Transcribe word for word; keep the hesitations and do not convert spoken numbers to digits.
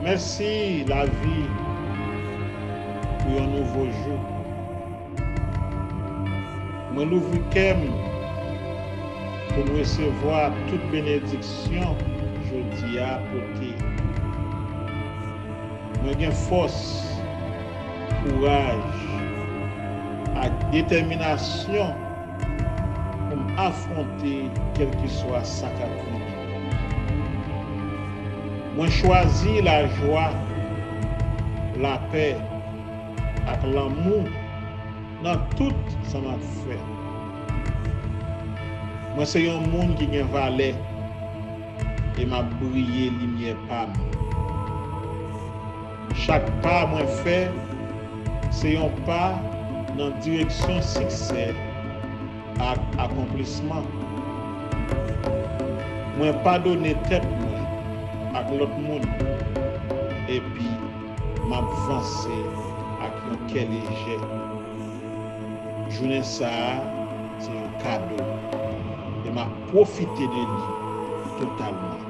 Mèsi, lavi, pou yon nouvo jou. Mwen louvri kè m pou m resevwa tout benediksyon jodi a pote. Mwen gen fòs, kouraj, ak detèminasyon pou m afwonte kèlkeswa sa k ap vini. Mwen chwazi lajwa, lapè, ak lanmou nan tout sa m ap fè. Mwen se yon moun ki gen valè e m ap briye limyè pa m. Chak pa mwen fè se yon pa nan direksyon siksè ak akonplisman. Mwen padone tèt mwen ak lòt moun, epi m ap vanse ak yon kè lejè. Jounen sa a se yon kado, e m ap pwofite de li totalman.